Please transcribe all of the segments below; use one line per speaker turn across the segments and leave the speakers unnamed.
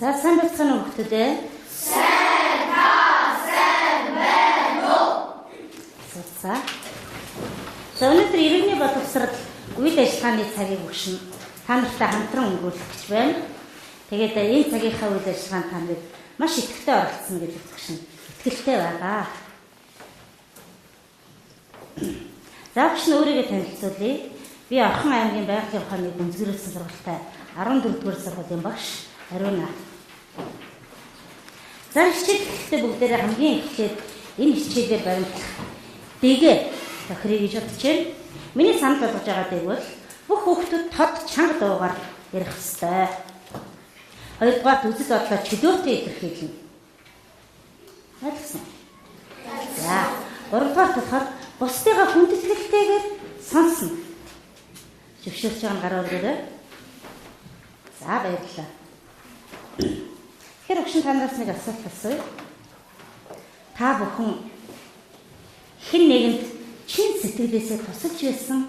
За сайн байцгаана уу хүмүүстээ?
Сайн та сайн байна уу?
За. За өнөөдөр иргэний боловсрол үйл ажиллагааны цагийг өгшин та нартай хамтран өнгөрүүлэх гэж байна. Тэгээд энэ цагийнхаа үйл ажиллагаанд та нарыг маш идэвхтэй оролцсон гэж өгшин итгэлтэй байгаа. За өгшин өөрийгөө танилцуулъя. Би Орхон аймгийн байгалийн ухааны гүнзгийрүүлсэн сургуультай 14-р сургуулийн багш Ариуна. За хичээл эхлэхдээ бүгдээрээ хамгийн эхлээд энэ хичээлээр баримтлах дэгээ тохирё гэж бодож байна. Миний санал болгож байгаа дэг бол бүх хүүхдүүд тод чанга дуугаар ярих ёстой. Хоёрдугаарт үзэл бодлоо чөлөөтэй илэрхийлнэ. Ойлгосон уу? За, гуравдугаарт болохоор бусдыгаа хүндэтгэлтэйгээр сонсно. Зөвшөөрч байгаа нь гараа өргөөрэй. За, баярлалаа. Тэгэхээр өгшин та нараас нэг асуулт асууя. Та бүхэн хэн нэгэнд чин сэтгэлээсээ тусалж байсан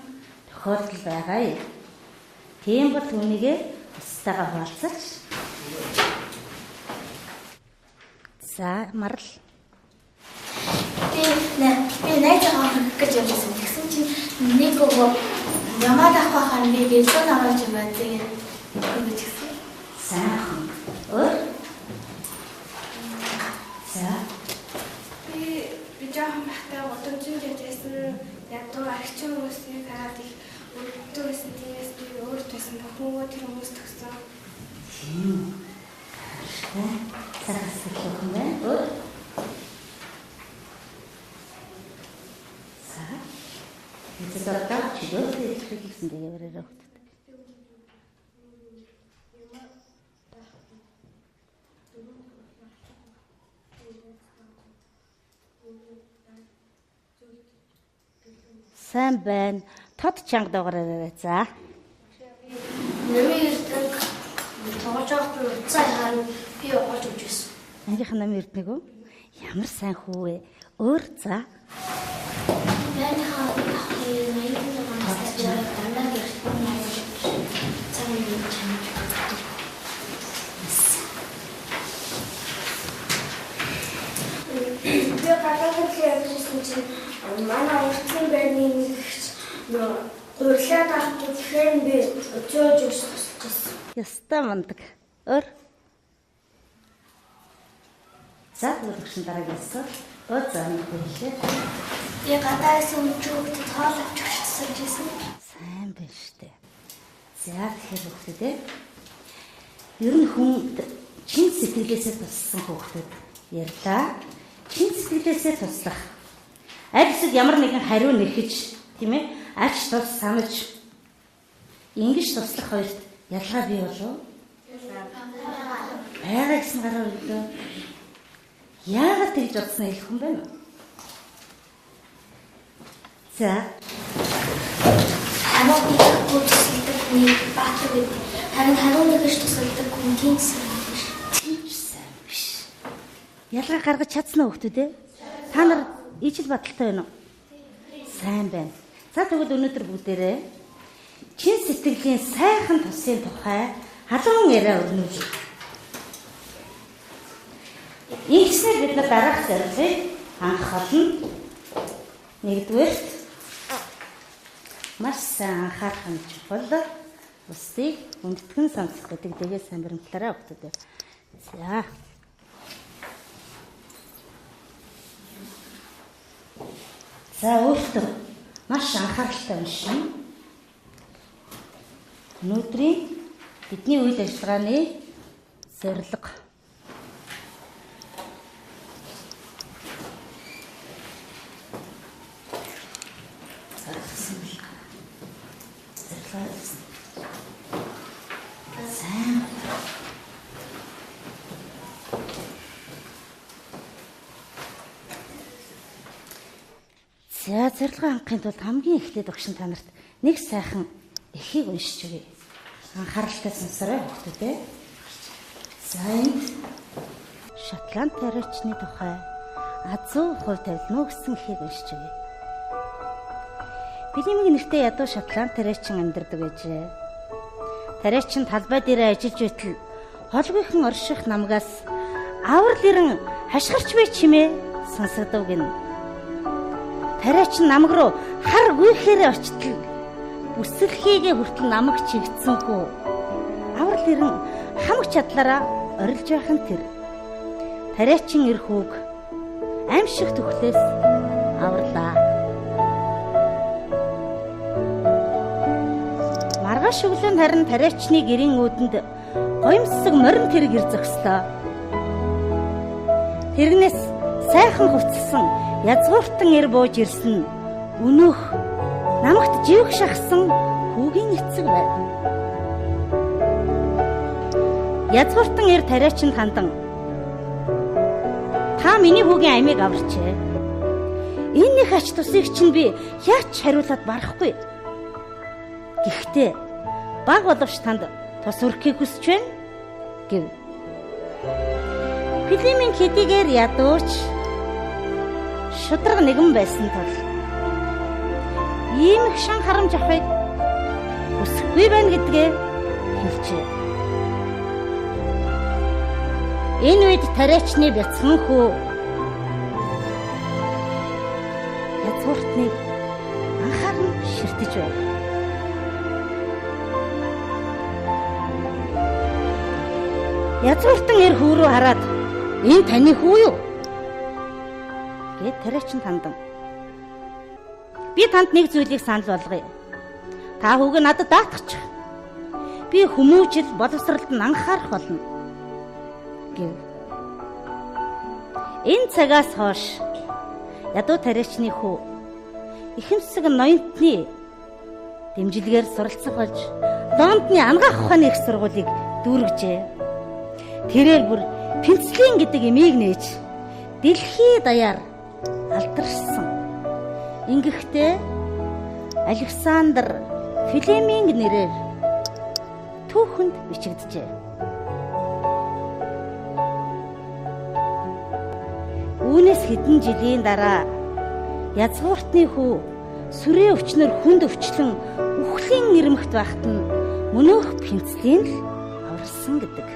тохиолдол байгаа юу? Тийм бол түүнийгээ бусдаагаа хуваалцаач. За, Марал.
Би найзаагаа хөргөх гэж явжсэн. Тэгсэн чинь нэг өгөө ямаад авах байхаар би гэлзэн оруулж өгөөд тэгээд хөргөж гисэн.
Сайхан. Өөр? За.
Би жоохон байхдаа гудамжинд явж байсан. Ядуу арчин хүмүүсийг хараад их өргөдөг байсан. Тиймээс би өөр байсан. Бүхөнгөө тэр хүмүүс төгсөн.
Тийм. Сайхан сэтгэл хүн байна. Өөр? За. Эцэс одоо чөлөөтэй илэрхийлсэн дээгээрээ хөлтөд. Сайн байна. Тод чанга дуугаар яриарай. За.
Намын эрдэнэ тоглож байхад нь уцаа харна би оголж өгч байсан.
Ангийнхан намын эрдэнэг үү? Ямар сайн хүү вэ? Өөр за.
Байныхаа ахын 86 дандаа гэрт нь цаг үеийн чанаж өгдөг.
Би гадаадд явж байсан чинь манай урдсан байрны нэгч нөө гурлаад авах тэгэхээр би өчөөж өгч тусалж байсан.
Ястаа мундаг. Өөр? За тэгвэл дараагийн асуулт. Өөр за нэг хэлээ.
Би гадаадс өмчүүгт хоол авч өгч тусалж байсан.
Сайн байна штэ. За тэгэхээр хүүхдүүд ер нь хүн чин сэтгэлээсээ тусалсан хүүхдүүд ярьлаа. Чин сэтгэлээсээ туслах. Аль эсвэл ямар нэгэн хариу нэхэж, тийм ээ, ач тус санаж ингэж туслах хоёрт ялгаа бий болов уу? Байгаа гэсэн гараа өглөө. Яагаад тэгж бодсноо хэлэх юм бэ? За.
Хариу нэхэхгүй тусалдаг хүний баатар гэдэг. Харин хариу нэхэж тусалдаг хүн тийм сайн биш.
Тийм ч сайн биш. Ялгаа гаргаж чадсан уу хүүхдүүд ээ? Та нар ижил бодолтой байна уу? Сайн байна. За тэгвэл өнөөдөр бүгдээрээ чин сэтгэлийн сайхан тусын тухай халуун яриа өрнүүлье. Ингэснээр бид нар дараах зорилгыг хангах болно. Нэгдүгээрт маш сайн анхаарах нь чухал. Бусдыг хүндэтгэн сонсох гэдэг дэгээ сайн баримтлаарай хүүхдүүд. За. За өөртөө маш анхааралтай уншина. Өнөөдрийн бидний үйл ажиллагааны зорилго. Зорилгосон бил. Зорилгоо. Сайн. За зорилгоо хангахын тулд хамгийн эхлээд багш та нарт нэг сайхан эхийг уншиж өгье. Анхааралтай сонсоорой хүүхдүүд ээ. За энд Шотланд тариачны тухай азуу хувь тавилна уу гэсэн эхийг уншиж өгье. Билимэг нэртэй ядуу Шотланд тариачин амьдардаг байжээ. Тариачин талбай дээрээ ажиллаж байтал Холгүйхэн орших намгаас аврал ирэн хашгирч би чимээ сонсогдов гинэ. Тариачин намаг руу хар гүйхээрээ очтол бүсэлхийгээ хүртэл намаг чигдсэн хүү. Аврал ирэн хамаг чадлаараа орилж байх нь тэр. Тариачин эр хүүг аимшиг түхлээс аварлаа. Маргааш өглөө нь харин тариачны гэрийн үүдэнд гоёмсог морин тэрэг ир зогслоо. Тэрнээс сайхан хувцалсан язгууртан эр бууж ирсэн өнөөх намагт живх шахсан хүүгийн эцэг байв. Язгууртан эр тариачинд хандан та миний хүүгийн амийг аварчээ. Энэ их ач тусыг чинь би яаж хариулаад барахгүй. Гэхдээ баг боловч танд тус өрхийг хүсэж байна гэв. Филимийн хэдийгээр ядууч шударга нэгэн байсан тул ийм их шан харамж авахыг хүсэхгүй байна гэдгээ хэлжээ. Энэ үед тариачны бяцхан хүү язгууртныг анхааран ширтэж байв. Язгууртан эр хүү рүү хараад энэ таны хүү юу? Гэт тариачин хандан. Би танд нэг зүйлийг санал болгоё. Та хүүгээ надад даатгачих. Би хүмүүжил боловсролд нь анхаарах болно гэв. Энэ цагаас хойш ядуу тариачны хүү ихэмсэг ноёнтны дэмжлэгээр суралцах болж Лондоны ангаах ухааны их сургуулийг дүүргэжээ. Тэрээр бүр Пенцлин гэдэг эмийг нээж дэлхий даяар алдаршсан. Ингэхдээ Александр Флеминг нэрээр түүхэнд бичигджээ. Үүнээс хэдэн жилийн дараа язгууртны хүү сүрээ өвчнөр хүнд өвчлөн үхлийн ирмэгт байхад нь мөнөөх Пенцлин л аварсан гэдэг.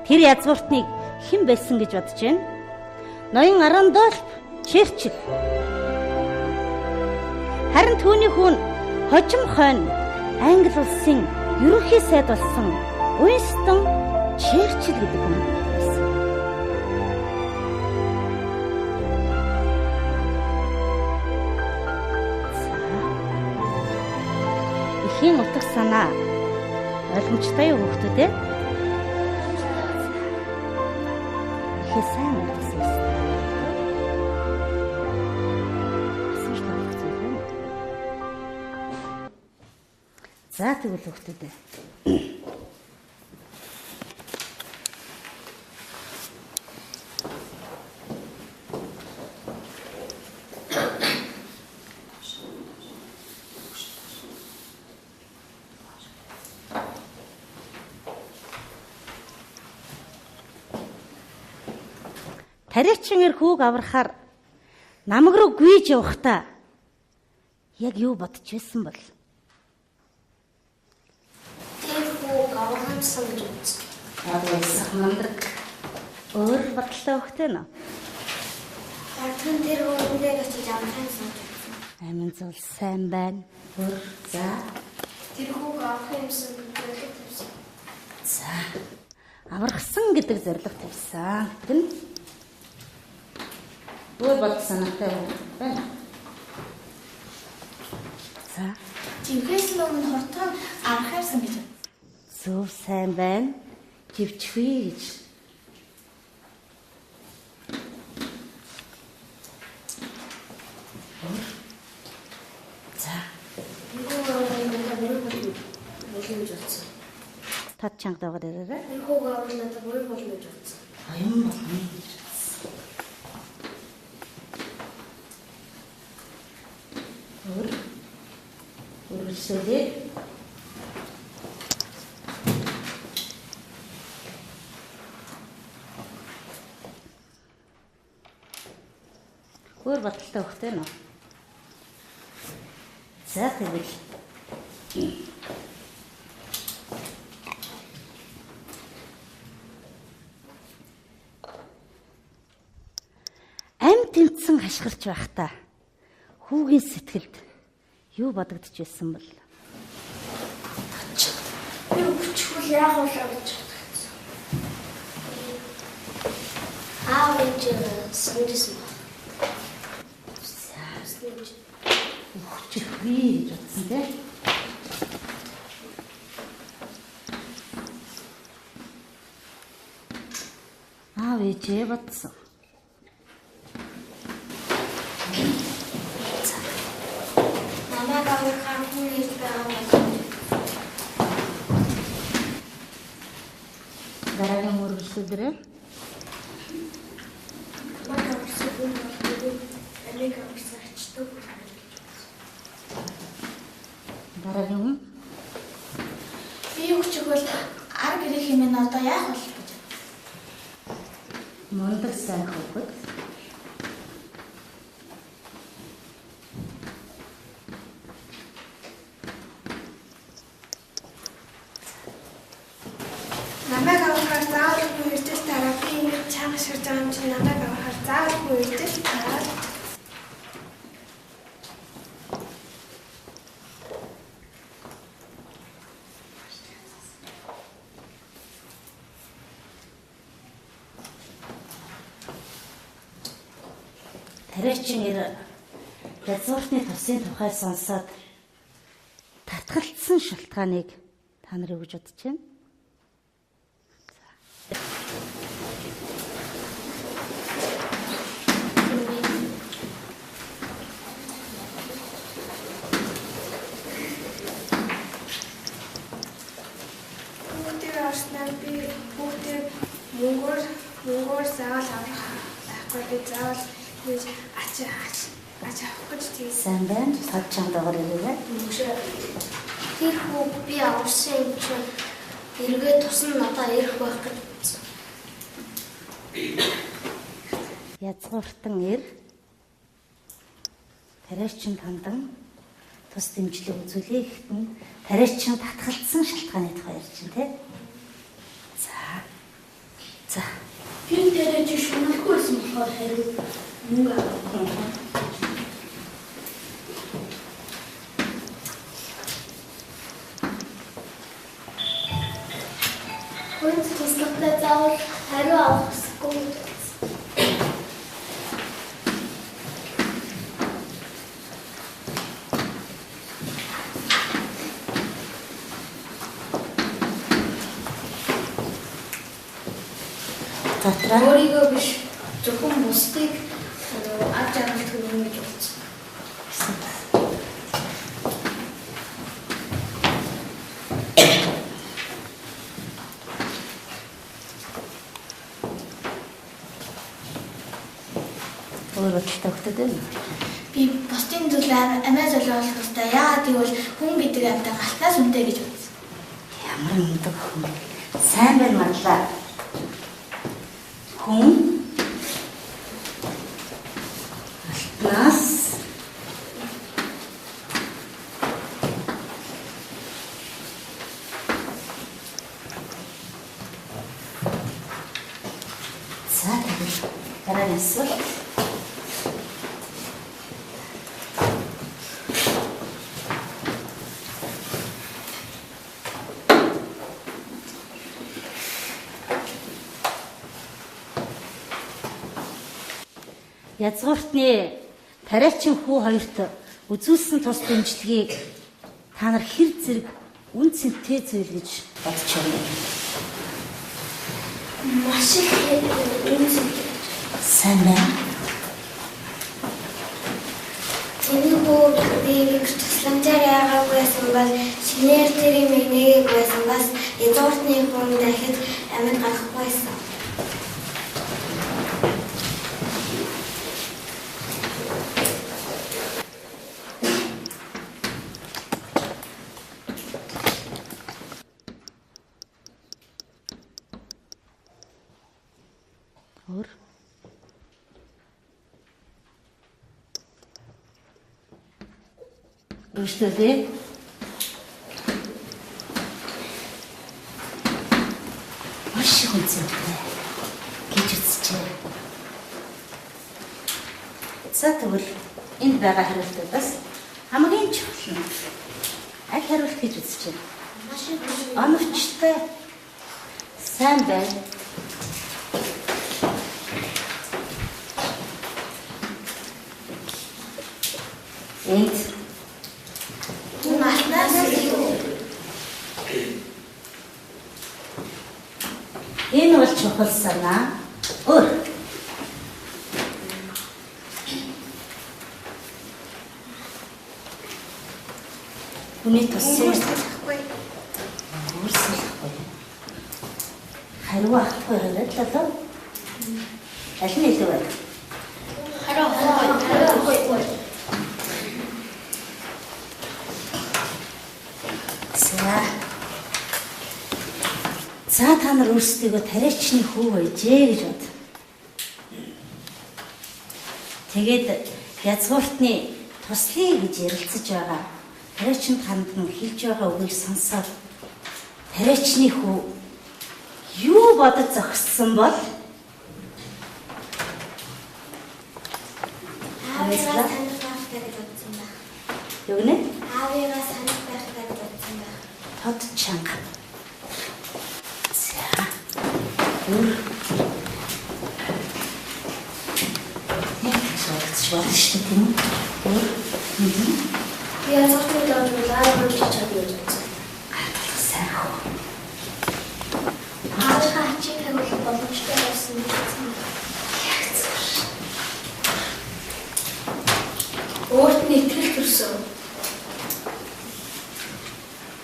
Тэр язгууртныг хэн байсан гэж бодож байна? Ноён Рандольф Черчилль. Харин түүний хүү нь хожим хойно Англи улсын ерөнхий сайд болсон Уинстон Черчилль гэдэг хүн байсан. За. Эхийн утга санаа ойлгомжтой юу хүүхдүүд ээ? Ихээ сайн ойлгосон юм. Асууж болох зүйл байна. За тэгвэл хүүхдүүд ээ. Тариачин эр хүүг аврахаар намаг руу гүйж явахдаа яг юу бодож байсан бол?
Тэр хүүг аврахсан гэж бодсон.
Аврах мундаг. Өөр бодлоо өгтөө нөө.
Хартан тэр хүүгэн дээр очиж аврахсан гэж бодсон.
Амин зул сайн байна. Өөр за.
Тэр хүүг аврах юмсан зорилго тавьсан.
За. Аврахсан гэдэг зорилго тавьсан. Тэгнь. Өөр бодол санаатай байна. За.
Живхээс өмнө хурдан аврах юмсан гэж бодсон.
Зөв сайн байна. Живчихвээ гэж. За.
Тэр хүүг аврах надад буруй болно гэж бодсон.
Тад чанга даагаар яриарай.
Тэр хүүг аврах надад буруй болно гэж бодсон.
Оюун болно гэж бодсон. Өөр үргэлжлүүлээ. Өөр бодолтой өгтэй нөө. За тэгвэл хашгирч байхдаа хүүгийн сэтгэлд юу бодогдож байсан бол?
Би өгчихвөл яах вэ гэж бодсон.
Аав ээж санджсэн ба.
Өгчихвээ гэж бодсон тий. Аав ээжээ бодсон.
Намайг аврахаар хүн ирж байгаа бол
Дараагийн мөргөлсөдрөө
намайг аварсан хүн бол амийг аварсан ачдаг хүн гэж бодсон.
Дараагийн хүн
Би өгчихвөл ар гэрээ хэмээн одоо яах вэ гэж.
Мундаг сайн хүүхэд.
Намайг аврахаар заавал хүн ирж л тараа. Би ингэж чанга ширж байгаа юм чинь намайг аврахаар заавал хүн ирж л тараа.
Тариачин эр язгууртны тусын тухай сонсоод татгалцсан шалтгааныг та нар юу гэж бодож байна?
Хүүхдийг аварснаар би хүүхдийг мөнгөөр заавал аврах байхгүй, би заавал гэж ач авах гэж тийм.
Сайн байна. Тод чамд дугаар ирээрэй.
Тэр хүү би аварсан юм чинь эргээд тусан надаа ирэх байх гэж бодсон.
Язгууртан эр тариачин тандан тус дэмжлэг үзүүлээ гэхэд нь тариачин татгалцсан шалтгааны тухай ярьж байна тий. За. За.
Тэр тариачин шүмэлгүй байсан болохоор хариу мөнгө авах.
Хүнд туслахтай заавал хариу авах ёсгүй гэж бодсон.
Затраа
Өөрийгөө биш зөвхөн бусдыг ав жаргал төрнө гэж бодсон.
Өөр бодолтой хөлтөд байна.
Би бусдын төлөө амиа золиослох ёстой. Яагаад гэвэл хүн гэдэг амьтан алтнаас үнэтэй гэж бодсон.
Ямар мундаг хүн. Сайн байна мадлаа. Хүн алтнаас За тэгвэл дараагийн асуулт. Язгууртны тариачин хүү хоёрт үзүүлсэн тус дэмжлэгийг та нар хэр зэрэг үн цэнтэй зүйл гэж бодож байна.
Маш их үн цэнтэй.
Сайн байна.
Тэр хүү би ингэж тусламжаар яагаагүй байсан бол шинээр тэр юм нэгээг байсан бас язгууртны хүн дахиж амьд гарахгүй байсан.
Өөр Өөрчлөлөө. Маш их үнцэнтэй гэж үзчихээ. За За тэгвэл энд байгаа хариултуудаас хамгийн чухал нь аль хариулт гэж үзэж байна? Оновчтой сайн байна. Энд энэ бол чухал санаа. Өөр. Хүний туссан
Өөрсөлөхгүй.
Өөрсөлөхгүй. Хариу авахгүй хариад л одоо. Аль нь илүү вэ?
Хариу авахгүй.
За. За та нар өөрсдийгөө тариачны хүү байжээ гэж бод. Тэгээд язгууртны туслая гэж ярилцаж байгаа. Тариачинд хандан хэлж байгаа үгийг сонсоод тариачны хүү юу бодож зогссон бол
Аавыгаа санах байхтай гэж бодсон байх.
юу гэнэ?
Аавыгаа санах байхтай гэж бодсон байх.
Тод чанга. За. Өөр. Яг шалгаж болно шүү дээ, тийм үү? Өөр.
Би язгууртны доор аавыгаа хийж чадна гэж бодсон.
Гайхалтай сайн хөө.
Аавыгаа ачийг хариулах боломжтой байсан гэж бодсон байх.
Яг зөв.
Өөрт нь итгэл төрсөн.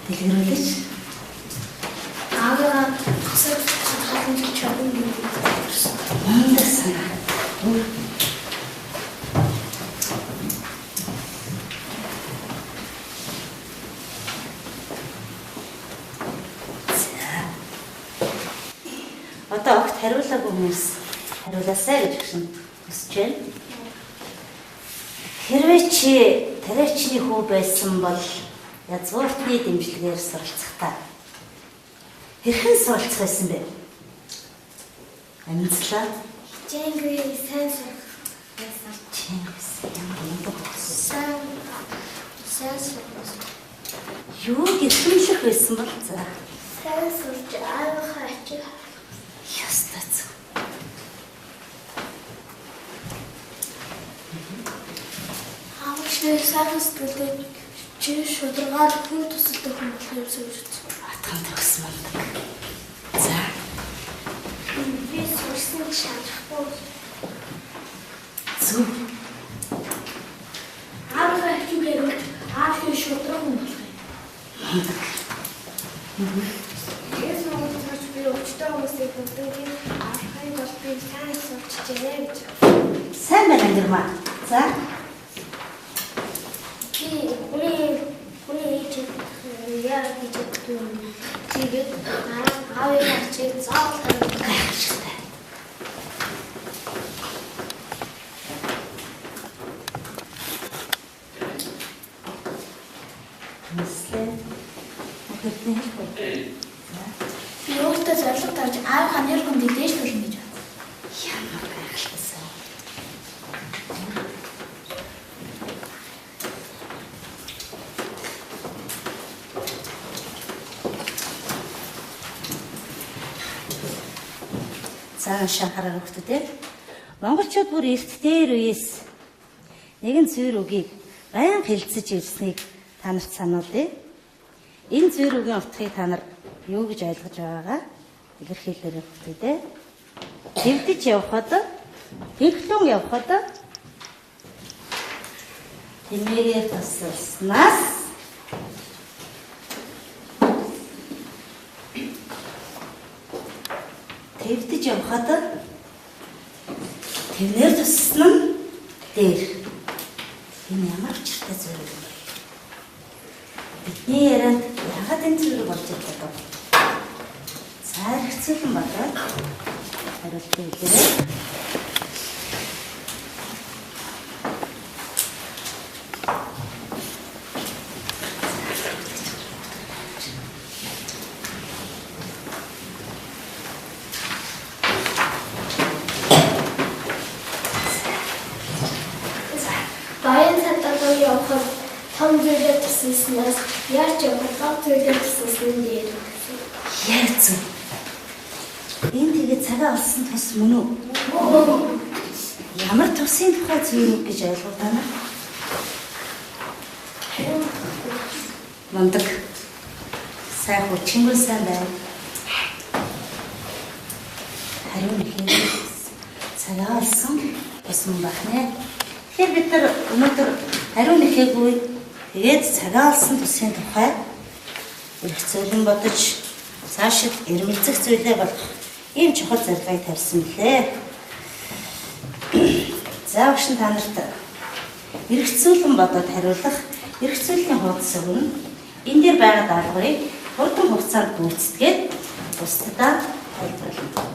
Дэлгэрүүлээч.
Аавыгаа гасаг халамжлах чадна гэдэг итгэл төрсөн.
Мундаг санаа. Өөр. За. Одоо огт хариулаагүй хүмүүс хариулаасай гэж өгсөн хүсэж байна. Хэрвээ чи тариачны хүү байсан бол язгууртны дэмжлэгээр суралцахдаа хэрхэн суралцах байсан бэ? Амжилтлаа.
Хичээнгүй сайн сурах байсан.
Чингис ямар мундаг болсон.
Сайн сурах байсан.
Юу гэрхэмлэх байсан бол за.
Сайн сурч аавынхаа ачийг
Ёстой зөв.
Аавчнаа сайхан сэтгэлтэй чи шударгаар хүн тусалдаг хүн болох юмсан гэж бодсон.
Атхан төгс мундаг. За.
Би сурсан шантрахгүй.
Зөв.
Аавынхаа ачийг хариулж аавын шударга хүн болох юм.
Мундаг.
Тэгээд сургууль сурч би өвчтөе хүмүүсийг бүгднийг аврахын тулд би сайн сурч хичээнэ гэж.
Сайн байна Ангирмаа. За.
Би хүний хийж яа гэж боддог юм. Тэгээд аавынхаа ачийг заавал хариулах.
Гайхалтай. Мэслээ. Өхөртний хэлэх үү?
Би өөртөө зорилго тавьж аавынхаа нэр хүндийг дээшлүүлнэ гэж бодсон.
Ямар гайхалтай сайн. За шанхараа хөлтөд ээ. Монголчууд бүр эрт дээр үеэс нэгэн зүйр үгийг баян хэлцэж ирснийг та нарт сануулъя. Энэ зүйр үгийн утгыг та нар юу гэж ойлгож байгаагаа илэрхийлээрэй хөлтөд ээ. Твдэж явхад, тэнхлэн явхад тэмээгээр тусалснаас твдэж явхад твнээр туссан нь дээр. Энэ ямар учиртай зүйл юм бэ? Бидний ярианд яагаад энэ зүйл болж ирлээ вэ? За хэрэгцээлэн бодоод хариултыг хэлээрэй.
Муу зүйлээ тусласнаас яаж явах лав зүйлээ тусласан нь дээр.
Яг зөв. Энэ тэгээд цагаа олсон тус мөн үү? Ямар тусын тухай зүйл гэж ойлгов та нар? Мундаг. Сайн хүчингүн сайн байна. Хариу нэхээ цагаа олсон тус мөн байх нэ. Тэгэхээр бид нар өнөөдөр хариу нэхээгүй тэгээд цагаа олсон тусын тухай эргцүүлэн бодож цаашид эрмэлзэх зүйлээ болох ийм чухал зорилгыг тавьсан мөлий. За багш нь та нарт эргцүүлэн бодоод хариулах эргцүүллийн хуудас өгнө. Энэ дээр байгаа даалгаврыг хурдан хугацаанд гүйцэтгээд бусдадаа тайлбарлана.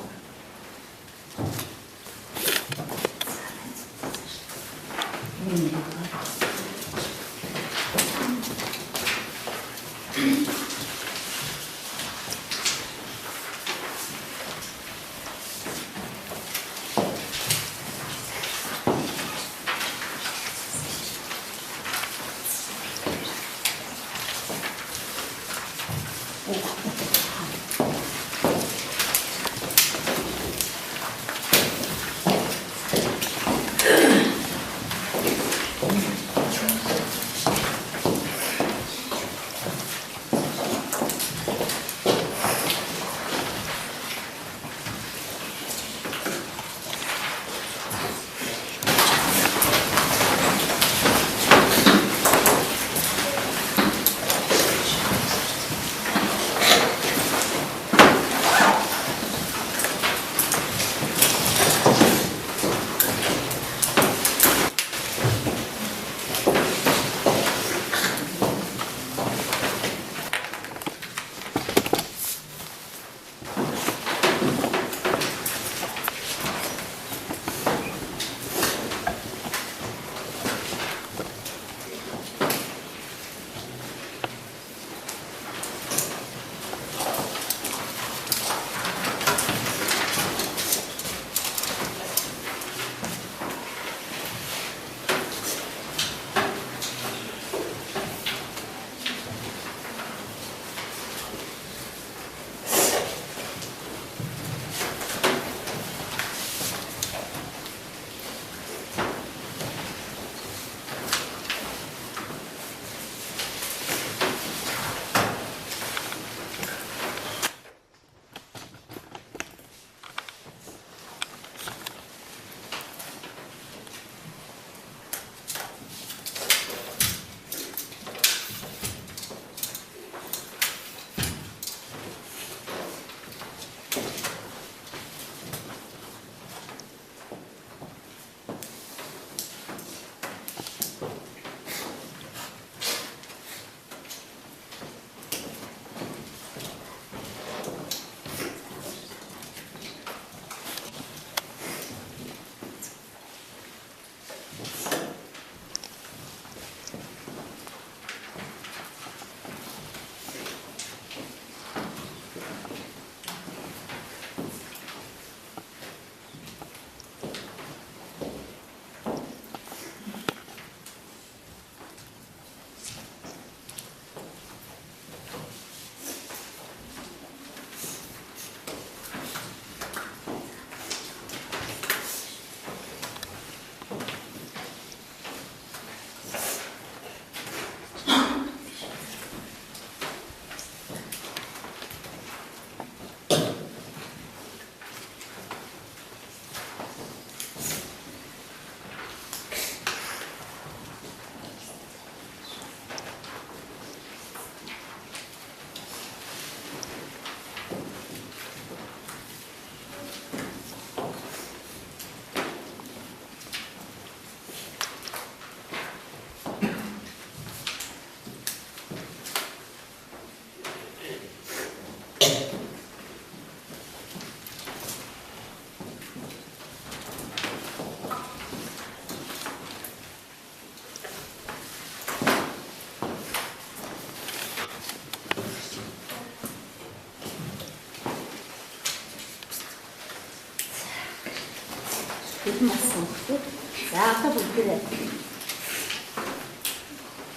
Бэлэн болсон хүмүүс. За одоо бүгдээрээ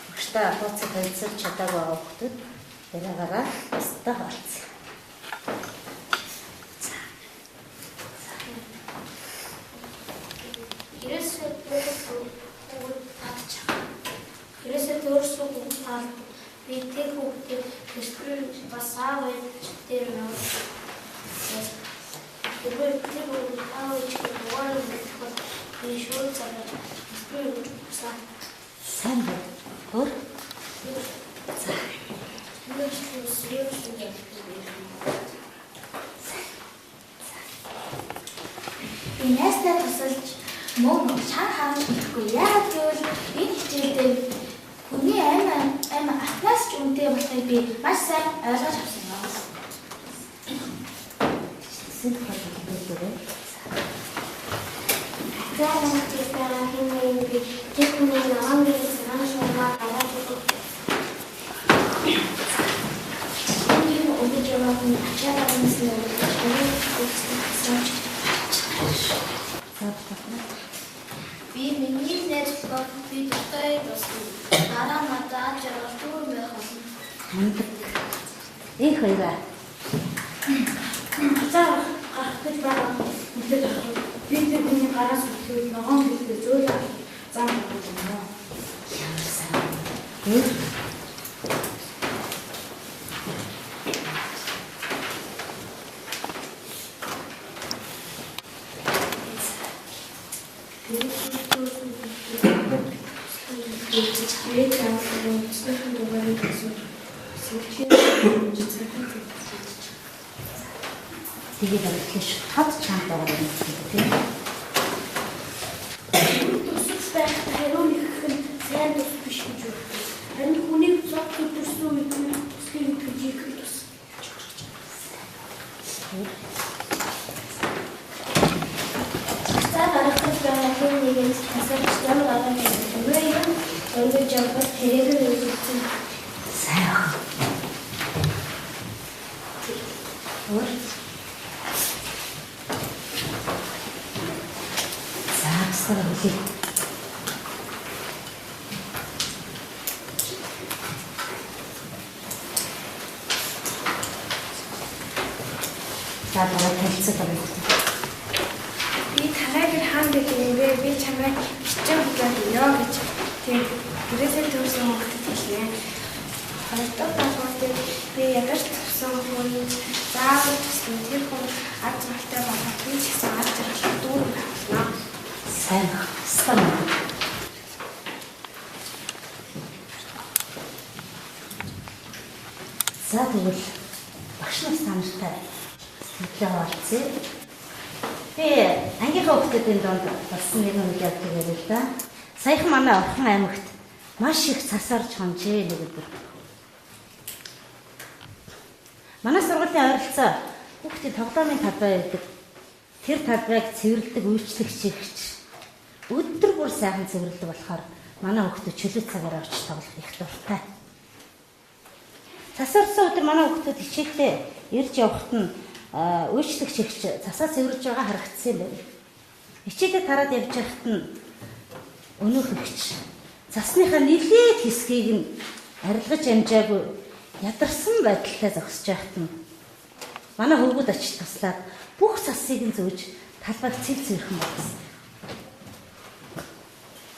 багштай бусдаа хууцаг танилцуулж чадаагүй байгаа хүүхдүүд яриагаараа бусдаа хуваалцъя. За.
Ерөөсөө хүүхэд таадчих. Ерөөсөө өөрсдөө хүүхэд таалдаг. Би тэр хүүхдийг төсөл бас аав ээж дээр нөө. Тэр тэр хүүхэд аав ээжээ дугаар мэдэх бол би шууд цагаар төсөл өгч өгсөн.
Сайн байна. Өөр? За.
Би найстаа тусалж мөн шан харамж мэдэхгүй. Яагаад гэвэл энэ хичээлдээ хүний амь атнаас ч үнэтэй болохыг би маш сайн ойлгож авсан юм.
Сэт хэлбэрээ.
За намайг хэмээн би тэр хүний ногоон гэрээс зургаан шуурмаа гараад өгөх. Энэ өгөж яваа хүн ачаараа юмсан өгсөн.
За батлаа.
Би миний найз болохоор би дуртай болсон. Дараа надад жаргал дүүрэн байх болно.
Мундаг. Их хоёраа.
За гарах гэж байгаа хүлээж авах. Би тэр хүний гараас өглөөд ногоон гэлээ зөөл авах зам гаргаж өгнө.
Ямар сайн. Өөр? Тэгээд авчихлаа шүү. Тод чамд байгаа юм тийм.
Тусаж байх хариу нэхэх нь сайн тус биш гэж боддог. Харин хүнийг зов өдөрсөн үед нь туслыг итгэж их тус.
За гарах гэж байгаа хэн нэгэнт тасалж зам гаргаж өгөх юм өнгөж явбал тэрийг нь үзүүлсэн.
Сайн ах. Өөр? За бусдаа хүлээ. За дараа танилцах юм.
Би танай гэр хаан гэдэг юм бэ? Би чамайг хичээн хуглаад өгөө гэж тэг гэрээсээ төрсэн хүүхдэд хэлнэ. Хоёр дахь даалгавар дээр би ядарч туссан хүн заавал туслана. Тэр хүн ад жаргалтай болохоор би ч гэсэн ад жаргалтай дүүрэн байх болно.
Сайн ах. Сайн. За тэгвэл багш нар та нартай сэтгэлээ хуваалцъя. Би ангийнхаа хүүхдүүдийн дунд болсон нэгэн үйл явдлыг яриа л да. Саяхан манай Орхон аймагт маш их цас орж хонжээ нэг өдөр. Манай сургуулийн ойролцоо хүүхдийн тоглоомын талбай байдаг. Тэр талбайг цэвэрлэдэг үйлчлэгч ихч өдөр бүр сайхан цэвэрлэдэг болохоор манай хүүхдүүд чөлөө цагаараа очиж тоглох их дуртай. Цас орсон өдөр манай хүүхдүүд хичээлдээ ирж явахад нь үйлчлэгч ихч цасаа цэвэрлж байгаа харагдсан юм байна. Хичээлээ тараад явж байхад нь өнөөх ихч цасныхаа нилээд хэсгийг нь арилгаж амжаагүй ядарсан байдалтай зогсож байхад нь манай хөвгүүд очиж туслаад бүх цасыг нь зөөж талбайг цэл цэвэрхэн болгосон.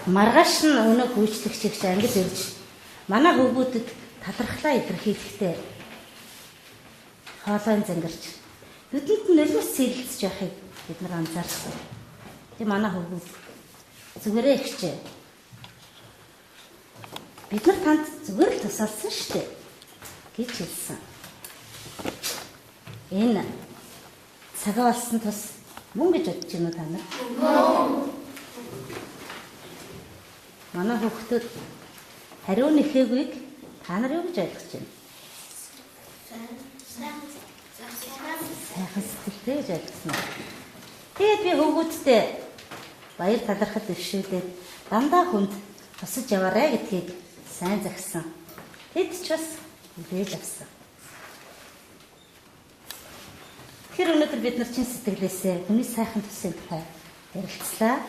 Маргааш нь өнөөх үйлчлэгч ихч ангид ирж манай хөвгүүдэд талархлаа илэрхийлэхдээ хоолойн зангарч нүдэнд нь нулимс сэлэлцэж байхыг бид нар анзаарсан. Тэг манай хөвгүүд зүгээрээ ихчээ. Бид нар танд зүгээр л тусалсан шүү дээ гэж хэлсэн. Энэ цагаа олсон тус мөн гэж бодож байна уу та нар? Манай хүүхдүүд хариу нэхээгүйг та нар юу гэж ойлгож байна? Сайхан сэтгэлтэй гэж ойлгосон. Тэгээд би хөвгүүдтэй баяр талархал дэвшүүлээд дандаа хүнд тусаж яваарай гэдгийг сайн загсан. Тэд ч бас хүлээж авсан. Тэгэхээр өнөөдөр бид нар чин сэтгэлээсээ хүний сайхан тусын тухай ярилцлаа.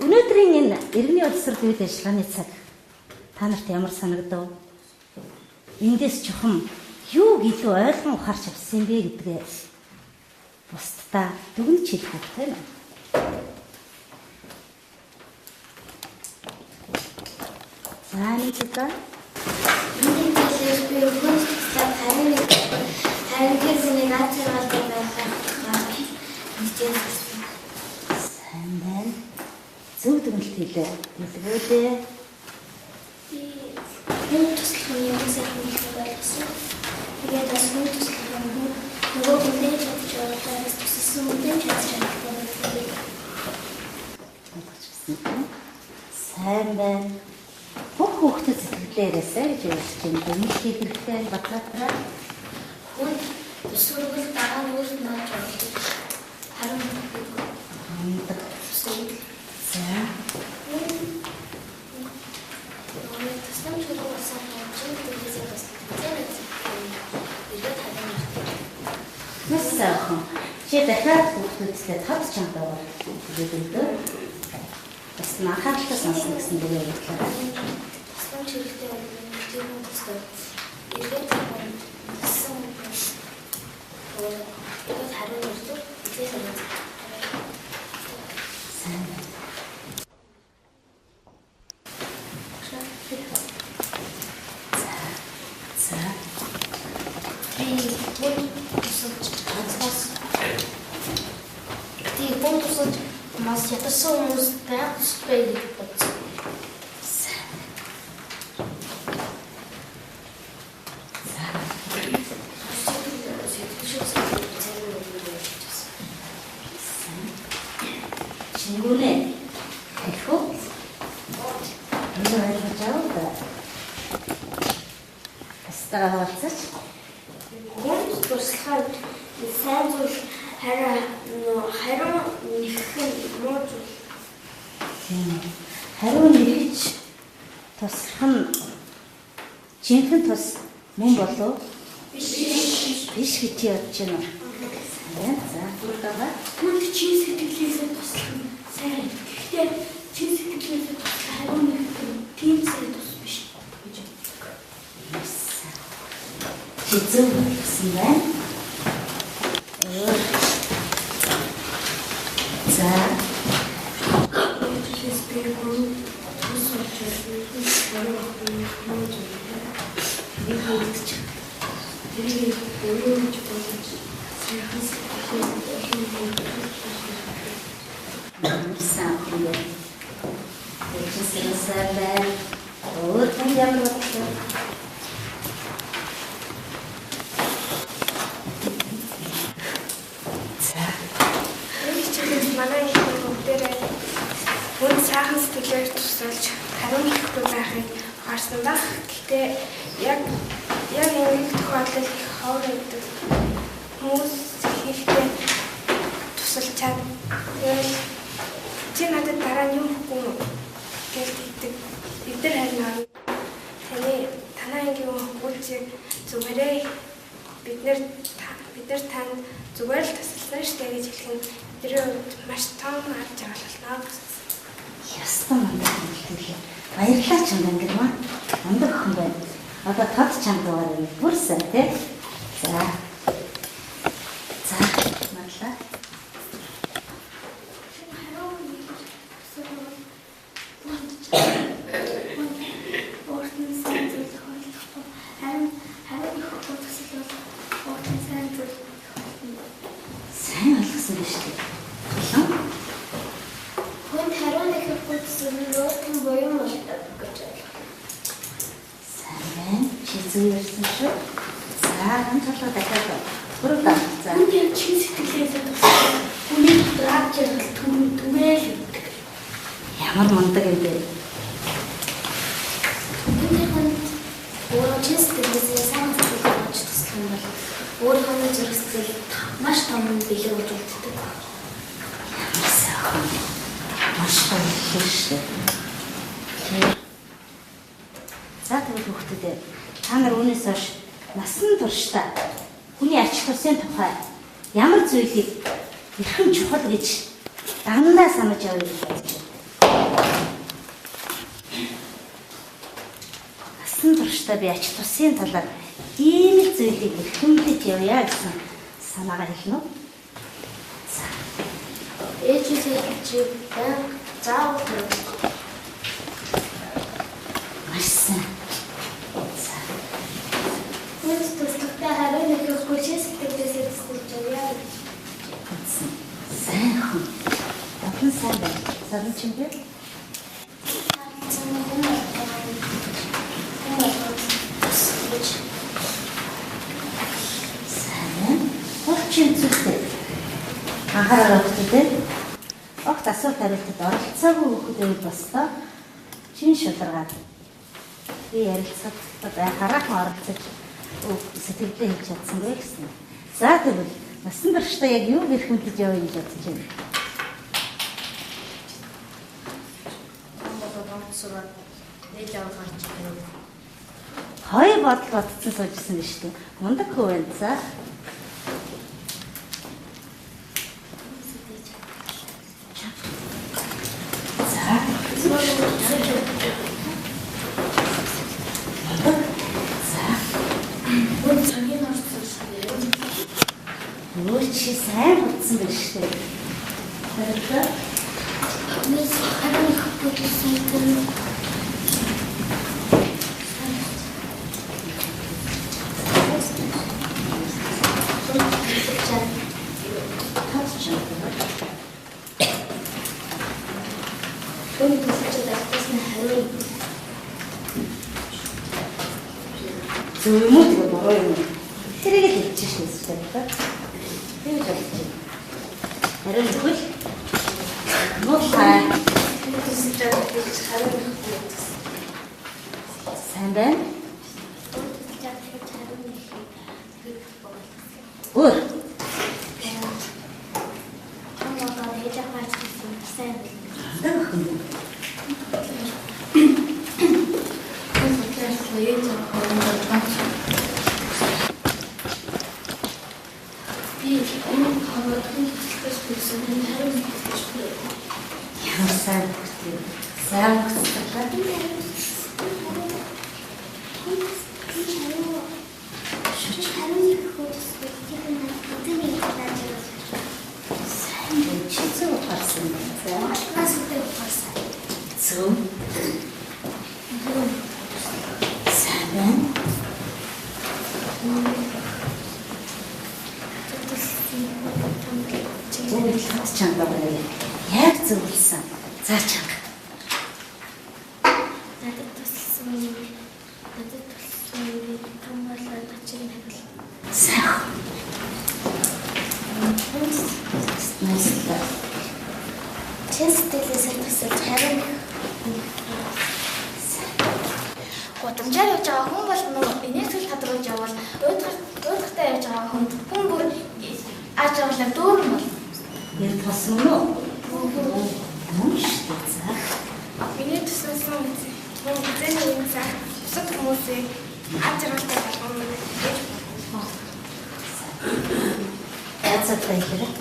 Өнөөдрийн энэ иргэний боловсрол үйл ажиллагааны цаг Та нарт ямар санагдав? Эндээс чухам юуг илүү ойлгон ухаарч авсан юм бэ гэдгээ бусдаа дүгнэж хэлэх үү, тийм үү? За, нэг удаа.
Миний хэлээс би хүн туслаад харин нэг харин тэр хүний наад жаргалтай байхаар хичээл сурсан.
Сайн байна. Зөв дүгнэлт хийлээ. Дэлгүүлээ.
Би хүн туслах нь ямар сайхан болохыг ойлгосон. Тэгээд бас хүн туслах нь нөгөө хүнтэй чадж байгаа бас тусалсан хүнтэй чадж чаддаг гэдгийг
ойлгож байна. Сайн байна. Бүх хүүхдэд сэтгэлдээ яриасай гэж ярьж байна. Дүгнэлт хийх хэрэгтэй батлаатраа.
Хүн төсөөргөл дараа нь өөрт нь олж авдаг. Харин
мундаг. За.
Нөгөө тусламж хэрэг болсон чинь тэрнээсээ бас зэрэг эргээд харин ирдэг.
Маш сайхан. Чи дахиад хүүхдүүдтэй тод чамтайгаар тэгээд өгдөө. Бас анхааралтай сонсно гэсэн дөрөв ярьлаа.
Тусламж хэрэгтэй бол тэр хүн туслах. Эргээд харин тусласан хүн эргээд харин ирдэг. Эзээ харин.
Сайн байна. За.
Би хүн тусалж ганцаас би хүн тусалж маш ядарсан хүмүүс байх ёстой гэж бодсон.
Сайн. За. Чингүнэ хэлэх үү? Энэ ойлгож аваа да. Бусдаа хаваалцаач.
Хүн туслахаар сайн зүйл хариу нэхэх нь муу зүйл.
Тийм. Хариу нэхэж туслах нь жинхэнэ тус мөн болов?
Биш.
Биш гэж бодож байна уу? Сайн. За, бүрдээ.
Хүнд чин сэтгэлээсээ туслах нь сайн. Гэхдээ чин сэтгэлээсээ туслах хариу нэхэх нь тийм сайн тус биш гэж боддог.
Чи зөв гэсэн байна. За.
Хэлээс би хүн тус болж хариу муу зүйл. Тэрийг хөгжиж. Тэрийг өөрөө гэж бодож сайхан сэтгэлээ
Сайн юм. Тэр сайн байна. Өөр хүн ямар бодлоо? За.
Энэ хичээлд манай их бүгдээрээ хүн сайхан сэтгэлээр тусалж хариу нэхэхгүй байхыг ухаарсан баг. Гэхдээ яг энэ тохиолдолд их ховор байдаг. Хүмүүс ихэнхдээ тусалчаад тэгэл чи надад дараа нь юм өгөхгүй юм гэж тэгдэг. Бид нар харин таны танаа ангийн өгвөл чи зүгээрээ бид нар танд зүгээр л тусалсан штэ гэж хэлэх нь бидний хувьд маш том арга жаргал болно.
Ястан мундаг хэлээ. Баярлалаа чамд ангирмаа. Мундаг охин байна. Одоо тод чамд дугаар юм. Бүр сайн тий. За. За, мадлаа.
Өөрт нь сайн зүйл тохиолдохгүй. Харин хариу нэхэхгүй туслал өөрт нь сайн зүйл тохиолдоно.
Сайн ойлгосон биз дээ. Болон
Хүн хариу нэхэхгүй туслал нь өөрт нь буян болдог гэж ойлголоо.
Сайн байна. Чи зөв ярьсан шүү. За, энэ толгой дахиад гурав даа. За.
Хүн яг чин сэтгэлээсээ туслах хүний дотор ад жаргал түгээл өгдөг.
Ямар мундаг юм бэ?
Хүнийх нь өөрөө чин сэтгэлээсээ сайн сэтгэл болж туслах юм бол өөрийнх нь зүрх сэтгэл маш том бэлэг болж үлддэг.
Ямар сайхан. Маш гоё шүү. За, тэгвэл хүүхдүүдээ та нар үүнээс хойш насан туршдаа хүний ач тусын тухай ямар зүйлийг эрхэм чухал гэж дандаа санаж явъя гэж бодож байна. Насан туршдаа би ач тусын талаар ийм л зүйлийг эрхэмлэж явъя гэсэн санаагаа хэлнэ үү? За.
Ээжээсээ чи байнга заавал хариулах.
Маш сайн. За.
Хүнд туслахтай хариу нөхөхгүй чин сэтгэлээсээ тусалж явъя гэж.
Сайн хүн. Олон сайн байна. Саран чимгээ. Сайн. Хурчин зүйлтэй. Анхаарал өгчтэй. Огт асуулт хариултад оролцоогүй хүүхдүүд бослоо. Чин шуларгаад би ярилцахад байхаараахан оролцож сэтгэлдээ хэлж чадсангүй гэсэн. За тэгвэл насан туршдаа яг юу гэрхэмлэж яваа гэж бодож байна? Хоёр бодол бодсон суужсэн биз дээ. Мундаг хөө байна. За. За. За. Өөр чи сайн бодсон байж шүү дээ. Баярлалаа.
Мис хариу нөхөхгүй гэсэн тэр
Зөв юм уу тэгээ буруу юм уу? Тэрийг л хэлчих шээ дээ. Тэр л хэлчих. Харин нөхөл муулаа. Сайн байна. Өөр. Ямар сайн хөлтэй. Сайн хөтлөө. Сайн чи зөв гарсан байна. Зөв. Сайн байна. Өө хат чанга байна. Яг зөвлөсөн. За чанга.
Надад тусалсан юм. Надад тусалсан юм. Том болоод очиг хариул.
Сайн. Найслаа.
Чин сэтгэлээсээ тусалж хариу
Гудамжаар явж байгаа хүн бол инээсгэл гадруулж явбал уйдгартай явж байгаа хүн хүн бүр ааж явуулаа дүүрэн бол.
Яг тосон уу? Мөн шүү дээ. За.
Миний тусалсан хүн хизээний юм сайх бусад хүмүүсийг аз жаргалтай болгоно гэж
Яцаатай хэлээ.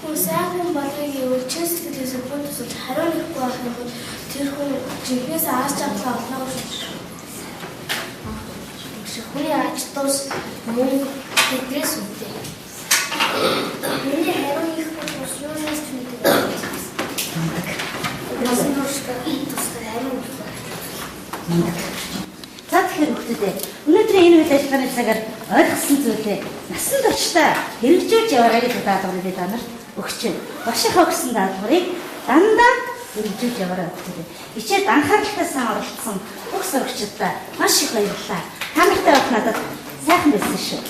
Хүн сайн хүн болъё гэвэл чин сэтгэлээсээ хүн тусалж хариу нэхгүй байх юм бол тэр хүн жинхнээс ааш жаргалаа олно гэж. Хүний ач тус мөнгө тэдрээс үнэтэй. Миний хариу нэхгүй тус юунаас ч үнэтэй.
Мундаг.
Насан туршдаа тусдаа хариу нэхгүй.
Мундаг. За тэгэхээр хүүхдүүдээ өнөөдрийн энэ үйл ажиллагааны цагаар ойлгосон зүйлээ насан туршдаа хэрэгжүүлж яваарай гэдэг даалгаврыг би та нарт өгч байна. Багшийнхаа өгсөн даалгаврыг дандаа хэрэгжүүлж яваарай хүүхдүүдээ. Хичээлд анхааралтай сайн оролцсон бүх сурагчдаа маш их баярлалаа. Та нартай байх надад сайхан байсан шүү.